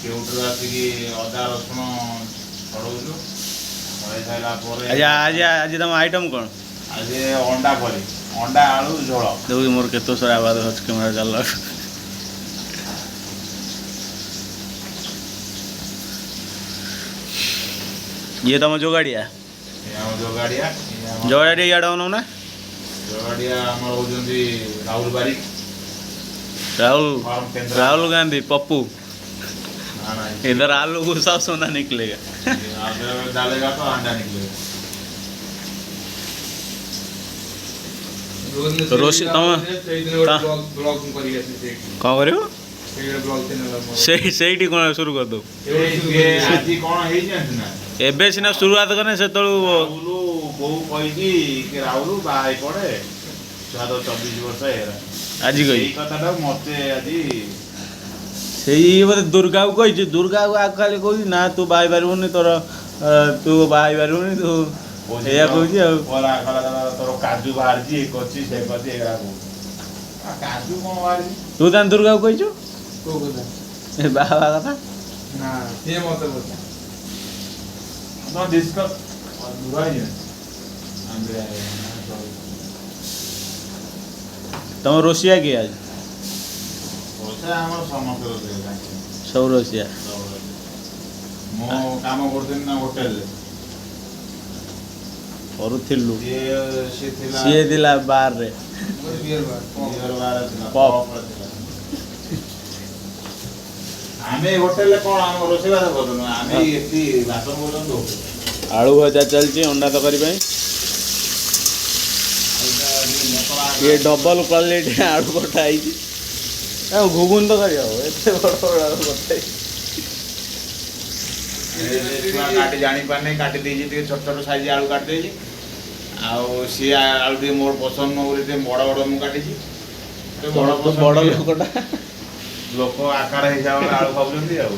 କେଉଁଠୁ ଆସିକି ଅଦା ରସୁଣ ଛଡ଼ଉଛୁ। ଛଡ଼େଇ ସାରିଲା ପରେ ଆଜି ଆଜି ଆଜି ତମ ଆଇଟମ୍ କ'ଣ? ଆଜି ଅଣ୍ଡା କରି, ଅଣ୍ଡା ଆଳୁ ଝୋଳ। ଦେଖୁଛି ମୋର କେତେ ସାରା ଆବାଜ ଅଛି କ୍ୟାମେରା ଚାଲିଲା। ଇଏ ତମ ଯୋଗାଡ଼ିଆ? ଏ ଆମ ଯୋଗାଡ଼ିଆ, ଇଏ ଆମ ଯୋଗାଡ଼ିଆ ଇଆଡ଼େ ଅନଉ ନା। ଯୋଗାଡ଼ିଆ ଆମର ହଉଛନ୍ତି ରାହୁଲ ବାରିକ। ରାହୁଲ। ଫାର୍ମ କେନ୍ଦ୍ର। राहुल गांधी पप्पू। ନା ନା। इधर आलू घुसा, सोना निकलेगा। ये डालेगा तो अंडा निकलेगा। ରୋଷେଇ ସେଇଦିନ ଗୋଟେ ବ୍ଲଗ ବ୍ଲଗ ମୁଁ କରିକି ଆସିବି ସେଇଠି। କ'ଣ କରିବ? ସେଇଠି ଗୋଟେ ବ୍ଲଗ ଚ୍ୟାନେଲ ମୋର। ସେଇ ସେଇଠି କ'ଣ ଶୁରୁ କରିଦବୁ? ଏ ଆଜି କ'ଣ ହେଇଛି ଜାଣିଛୁ ନା? ଏବେ ସିନା ଶୁରୁଆତ କନେ, ସେତେବେଳକୁ ରାହୁଲ ବୋଉ କହିଛି କି ରାହୁଲ ବାହା ହେଇ ପଡେ, ଛୁଆ ତ 24 ବର୍ଷ ହେଇଗଲା। ଆଜି ସେଇ କହିଛି? କଥାଟା ମତେ ଆଜି ସେଇ ବୋଧେ ଦୁର୍ଗାକୁ କହିଛି। ଦୁର୍ଗାକୁ ଆଗ ଖାଲି କହୁଛି ନା ତୁ ବାହା ହେଇପାରିବୁନି ତୋର, ତୁ ବାହା ହେଇପାରିବୁନି ତୁ, ଏଇଆ କହୁଛି। ଆଉ କହିଲା କହିଲା ତୋର କାଜୁ ବାହାରିଛି, ଏ କରିଛି, ସେ କରିଛି, ଏଗୁଡ଼ା କହୁଛି। ଆ କାଜୁ କ'ଣ ବାହାରିଛି? ତୁ ତାହେଲେ ଦୁର୍ଗାକୁ କହିଛୁ? କୋଉ କଥା? ଏ ବାହା ହେବା କଥା। ନା, ସିଏ ମତେ କଥା। ତ ଡିସ୍କସ୍ ଦୂର ହେଇଯିବେ। ତମ ରୋଷିଆ କିଏ ଆଜି? ରୋଷେଇ ଆମର ସମସ୍ତେ ରୋଷେଇ ଜାଣିଛନ୍ତି। ସବୁ ରୋଷିଆ? ସବୁ ରୋଷେଇ। ମୁଁ କାମ କରୁଥିଲି ନା ହୋଟେଲରେ। କରୁଥିଲୁ। ସିଏ ସିଏ ଥିଲା। ସିଏ ଥିଲା ବାରରେ। ମୋର ବିୟର ବାର। ବିୟର ବାରରେ ଥିଲା। ପବ୍। ପବ୍ରେ ଥିଲା। ଆମେ ହୋଟେଲରେ କ'ଣ ଆମ ରୋଷେଇବାସ କରୁନୁ, ଆମେ ଏଠି ବାସନ ପର୍ଯ୍ୟନ୍ତ ଧୋଉଥିଲୁ। ଆଳୁ ଭଜା ଚାଲିଛି ଅଣ୍ଡା ତରକାରୀ ପାଇଁ। ଇଏ ଡବଲ କ୍ୱାଲିଟି ଆଳୁ କଟା ହେଇଛି। ଆଉ ଘୁଗୁନି ତରକାରୀ ହବ, ଏତେ ବଡ଼ ବଡ଼ ଆଳୁ କଟା ହେଇଛି। ଛୁଆ କାଟି ଜାଣିପାରୁନି, କାଟି ଦେଇଛି ଟିକେ ଛୋଟ ଛୋଟ ସାଇଜ ଆଳୁ କାଟି ଦେଇଛି। ଆଉ ସିଏ ଆଳୁ ଟିକେ ମୋର ପସନ୍ଦ ନୁହଁ ବୋଲି ଟିକେ ବଡ଼ ବଡ଼ ମୁଁ କାଟିଛି। ଟିକେ ବଡ଼ ତୁ ପସନ୍ଦ ବଡ଼ ଟିକେ। ଲୋକଟା। ଲୋକ ଆକାର ହିସାବରେ ଆଳୁ ଖାଉଛନ୍ତି ଆଉ।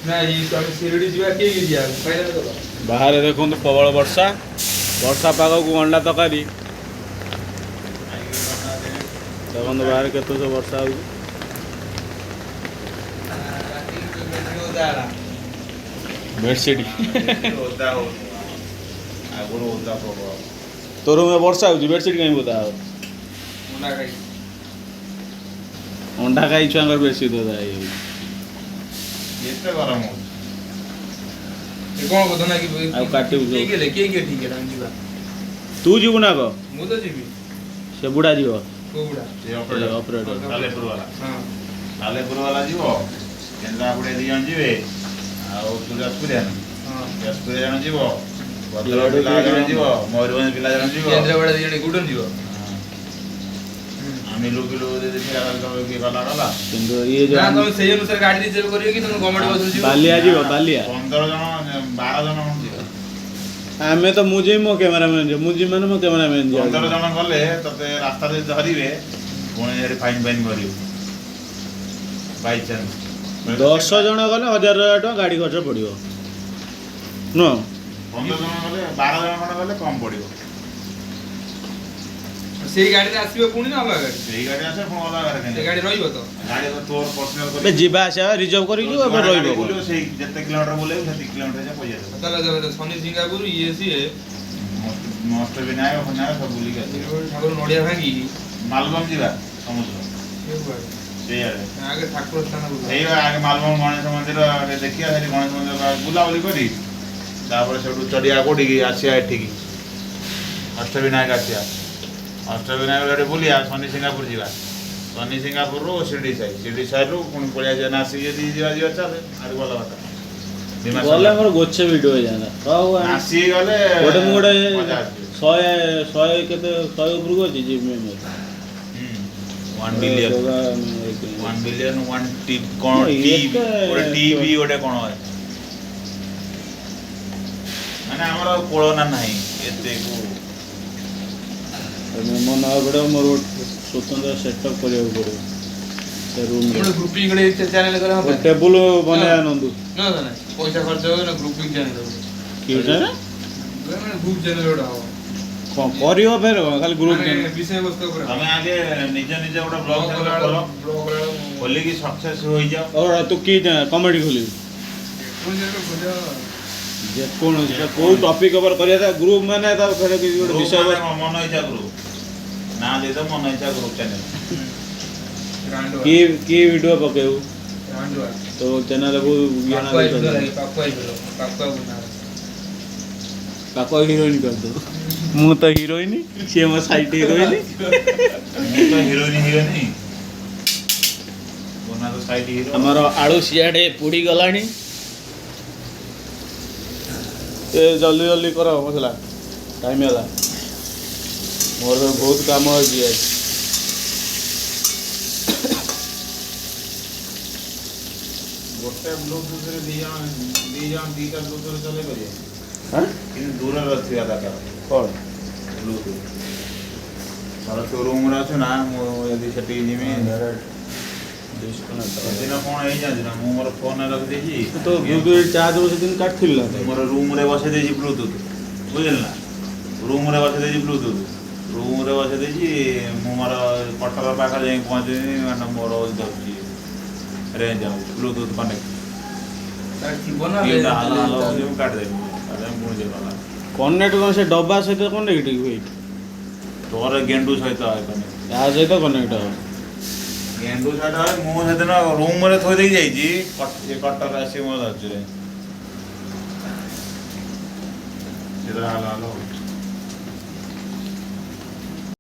ନା, ଏଇ ଆମେ ଶିରିଡି ଯିବା, କିଏ କିଏ ଯିବା ଫାଇନାଲ କର। ବାହାରେ ଦେଖନ୍ତୁ ପ୍ରବଳ ବର୍ଷା। ବର୍ଷା ପାଗକୁ ଅଣ୍ଡା ତରକାରୀ। ଦେଖନ୍ତୁ ବାହାରେ କେତେ ସବୁ ବର୍ଷା ହେଉଛି। ଓଦା ହେଲା। ବେଡ଼ସିଟ୍। ଓଦା ହଉନି, ଆଗରୁ ଓଦା ପ୍ରବଳ। ତୋ ରୁମ୍ରେ ବର୍ଷା ହେଉଛି, ବେଡ଼ସିଟ୍ କାହିଁ ଓଦା ହବ? ଅଣ୍ଡା ଖାଇ। ଅଣ୍ଡା ଖାଇ ଛୁଆଙ୍କର ବେଡ଼ସିଟ୍ ଓଦା ହେଇଯାଉଛି। ଏତେ ଗରମ ହଉଛି। ଏ କଣ କଥା ନା କି? ଆଉ କାଟିବୁ କିଏ ସବୁ। କିଏ କିଏ କିଏ ଠିକ ହେଲା, ଆମେ ଯିବା। ତୁ ଯିବୁ ନା କହ? ମୁଁ ତ ଯିବି। ସେ ବୁଢ଼ା ଯିବ। କୋଉ ବୁଢା? ସେ ଅପରେଟର। ଅପରେଟର। ସାଲେପୁର ବାଲା। ହଁ। ସାଲେପୁର ବାଲା ଯିବ, କେନ୍ଦ୍ରାପଡ଼ିଆ 2 ଜଣ ଯିବେ, ଆଉ ତୁ ଯାଜପୁରିଆ ନା? ହଁ। ଯାଜପୁରିଆ ଜଣେ ଯିବ, ଭଦ୍ରକ ପିଲା ଜଣେ ଯିବ, ମୟୂରଭଞ୍ଜ ପିଲା ଜଣେ ଯିବ। କେନ୍ଦ୍ରାପଡ଼ା 2 ଜଣ କୋଉଠି ଯିବ? ଆମେ ଲୁକିଲୁ ଯଦି ଥିଲା ତମେ କିଏ ଗଲା ଗଲା। କିନ୍ତୁ ଇଏ ନା। ଯୋଉ ତମେ ସେଇ ଅନୁସାରେ ଗାଡି ରିଜର୍ଭ କରିବ କି ତମେ ଗଭର୍ଣ୍ଣମେଣ୍ଟ ବସରେ ଯିବ? ବାଲିଆ ଯିବ, ବାଲିଆ। 15 ଜଣ, 12 ଜଣ ଖଣ୍ଡେ ଯିବ। ଆମେ ତ ମୁଁ ଯିବି, ମୋ କ୍ୟାମେରାମ୍ୟାନ୍ ଯିବ। ମୁଁ ଯିବି ମାନେ ମୋ କ୍ୟାମେରାମ୍ୟାନ୍ ଯିବ। 15 ଜଣ ଗଲେ ତତେ ରାସ୍ତାରେ ଯଦି ଧରିବେ, ପୁଣି ସେଠି ଫାଇନ୍ ଫାଇନ୍ କରିବୁ ବାଇଚାନ୍ସ। 10 ଜଣ ଗଲେ ହଜାର ହଜାର ଟଙ୍କା ଗାଡ଼ି ଖର୍ଚ୍ଚ ପଡ଼ିବ, ନୁହଁ? 15 ଜଣ ଗଲେ, 12 ଜଣ ଖଣ୍ଡେ ଗଲେ କମ୍ ପଡ଼ିବ। ସେଇ ଗାଡିରେ ଆସିବ ପୁଣି ନା ଅଲଗା ଗାଡି? ସେଇ ଗାଡ଼ି ଆସିବ, ପୁଣି ଅଲଗା ଗାଡ଼ି ସେ କାହିଁ? ଗାଡି ରହିବ ତ? ଗାଡ଼ି ତ ତୋର ପର୍ସନାଲ। ଏବେ ଯିବା ଆସିବା ରିଜର୍ଭ କରିକି ଯିବ, ଏବେ ରହିବ କ'ଣ? ବୁଲିବ, ସେଇ ଯେତେ କିଲୋମିଟର ବୁଲେଇବୁ ସେତିକି କିଲୋମିଟର ହିସାବ ପଇସା ଦେବ। ତାହେଲେ ଶନି ସିଙ୍ଗାପୁର ଇଏ ସିଏ। ମଷ୍ଟ ବିନାୟକ ଫିନାୟକ ସବୁ ବୁଲିକି ଆସିବ। ଠାକୁର ନଡିଆ ଭାଙ୍ଗିକି। ମାଲବମ ଯିବା, ସମୁଦ୍ର। ସିଏ କୁଆଡେ? ସେଇଆଡ଼େ। ଆଗେ ଠାକୁର ସ୍ଥାନ ବୁଲା। ସେଇ ଆଗେ ମାଲବମ ଗଣେଶ ମନ୍ଦିର ଦେଖିବା, ସେଠି ଗଣେଶ ମନ୍ଦିର ବୁଲାବୁଲି କରି ତାପରେ ସେଠୁ ଚଢ଼ିବା କୋଉଠିକି, ଆସିବା ଏଠିକି ଅଷ୍ଟବିନାୟକ ଆସିବା। ଅଷ୍ଟବିନାୟକ ସେଠି ବୁଲିବା, ଶନି ସିଙ୍ଗାପୁର ଯିବା। ଶନି ସିଙ୍ଗାପୁରରୁ ଶିରିଡ଼ି ସାଇ, ଶିରିଡ଼ି ସାଇରୁ ପୁଣି ପଳେଇ ଆସିବା। ନାସିକ ଯଦି ଯିବା ଯିବା, ଚାଲେ, ଆହୁରି ଭଲ କଥା। ଗଲେ ଆମର ଗୋଛେ ଭିଡ଼ିଓ ହେଇଯାନ୍ତା। ହଉ ନାସିକ ଗଲେ ଗୋଟେ ମୁଁ ଗୋଟେ ମଜା ଆସିବ। 100 100 କେତେ, 100 ଉପରକୁ ଅଛି GB memory. 1 billion, 1 billion 1 T କ'ଣ ଟି ଗୋଟେ ଟିବି ଗୋଟେ କ'ଣ, ମାନେ ଆମର କୋଳନା ନାହିଁ ଏତେକୁ। ମେମୋ ନେବାକୁ ପଡ଼ିବ, ମୋର ଗୋଟେ ସ୍ୱତନ୍ତ୍ର ସେଟଅପ୍ କରିବାକୁ ପଡ଼ିବ ସେ ରୁମ୍ରେ। ଗୋଟେ ଗ୍ରୁପିଂ ଗୋଟେ ଚ୍ୟାନେଲ କଲେ ହବ। ଟେବୁଲ ବନେଇବା ନନ୍ଦୁ। ନା ନା, ପଇସା ଖର୍ଚ୍ଚ ହବ ନା, ଗ୍ରୁପିଂ ଚ୍ୟାନେଲ ହବ। କି ଗୋଟେ? ମାନେ ଗ୍ରୁପ ଚ୍ୟାନେଲ ଗୋଟେ ହବ। କଣ କରିବ ଫେର କଣ ଖାଲି ଗ୍ରୁପ? ମାନେ ବିଷୟବସ୍ତୁ ଉପରେ। ତମେ ଆଗେ ନିଜ ନିଜ ଗୋଟେ ବ୍ଲଗ ବ୍ଲଗ ଚ୍ୟାନେଲ କଲା ଖୋଲ। ବ୍ଲଗ କଲା ବେଳକୁ ଖୋଲିକି ସକ୍ସେସ୍ ହୋଇଯାଅ। ତୁ କି କମେଡି ଖୋଲିବୁ? ଯେକୌଣସି ଜାଗାରେ ଖୋଲିବ। ଯେକୌଣସି କୋଉ ଟପିକ ଉପରେ କରିବା ଗ୍ରୁପ, ମାନେ ତା ଫେର କିଛି ଗୋଟେ ଗ୍ରୁପ ବିଷୟ ମାନେ କଣ? ମନ ଇଚ୍ଛା ଗ୍ରୁପ ନା ଦେଇଦବ, ମନ ଇଚ୍ଛା ଗ୍ରୁପ ଚ୍ୟାନେଲ। ରାଣ୍ଡୁଆ। କି କି ଭିଡିଓ ପକେଇବୁ? ରାଣ୍ଡୁଆ। ତୋ ଚ୍ୟାନେଲ ବହୁତ ଇଏ ନା। ପାକୁଆ ଭିଡିଓ ଲାଗେ, ପାକୁଆ ଭିଡିଓ, ପାକୁଆ ବନା। ପାକୁଆ ହିରୋଇନ କରିଦବୁ। ମୁଁ ତ ହିରୋଇନ, ସିଏ ମୋ ସାଇଡ ହିରୋଇନ। ମୁଁ ତ ହିରୋଇନ ହିରୋଇନ ବନା ତ ସାଇଡ ହିରୋ। ଆମର ଆଳୁ ସିଆଡ଼େ ପୋଡ଼ି ଗଲାଣି। ଏ ଜଲ୍ଦି ଜଲ୍ଦି କର ମସଲା, ଟାଇମ୍ ହେଲା। ମୋର ତ ବହୁତ କାମ ଅଛି ଆଜି। ଗୋଟେ ବ୍ଲୁଟୁଥରେ ଦି ଜଣ, ଦି ଜଣ ଦିଟା ବ୍ଲୁଟୁଥ ଚଲେଇ ପାରିବେ। ଆଁ? କିନ୍ତୁ ଦୂରରେ ଥିବା ଦରକାର। କ'ଣ? ବ୍ଲୁଟୁଥ ଧର ତୁ ରୁମରେ ଅଛୁ ନା, ମୁଁ ଯଦି ସେଠିକି ଯିମି। ସେଦିନ କ'ଣ ହେଇଛି ଜାଣିଛୁ ନା? ମୁଁ ମୋର ଫୋନରେ ରଖିଦେଇଛି। ତୁ ତ ବ୍ଲୁଟୁଥ ଚାର୍ଜ ସେଦିନ କାଟିଥିଲୁ ନା? ମୁଁ ମୋର ରୁମରେ ବସେଇ ଦେଇଛି ବ୍ଲୁଟୁଥ, ବୁଝିଲୁ ନା? ରୁମରେ ବସେଇ ଦେଇଛି ବ୍ଲୁଟୁଥ, ରୁମରେ ବସେଇ ଦେଇଛି। ମୁଁ ମୋର କଟକ ପାଖରେ ଯାଇକି ପହଞ୍ଚିନି, ମାନେ ମୋର ଧରୁଛି ରେଞ୍ଜ ଆଉ ବ୍ଲୁଟୁଥ କନେକ୍ଟ। ତାର ଥିବ ନା। ହାଲୋ ହାଲୋ ହଉଛି, ମୁଁ କାଟିଦେବି କାଟିଦେବି, ପୁଣି ଯିବ। କନେକ୍ଟ କ'ଣ ସେ ଡବା ସହିତ କନେକ୍ଟ ହୁଏ? ତୋର ଗେଣ୍ଡୁ ସହିତ କନେକ୍ଟ। ୟା ସହିତ କନେକ୍ଟ ହବ। ଗେଣ୍ଡୁ ସହିତ ହୁଏ। ମୁଁ ସେଦିନ ରୁମରେ ଥୋଇ ଦେଇକି ଯାଇଛି, ଏ କଟକ ଆସିକି ମୋ ଧରୁଛି ରେଞ୍ଜ। ସେ ହାଲୋ ହାଲୋ ହଉଛି।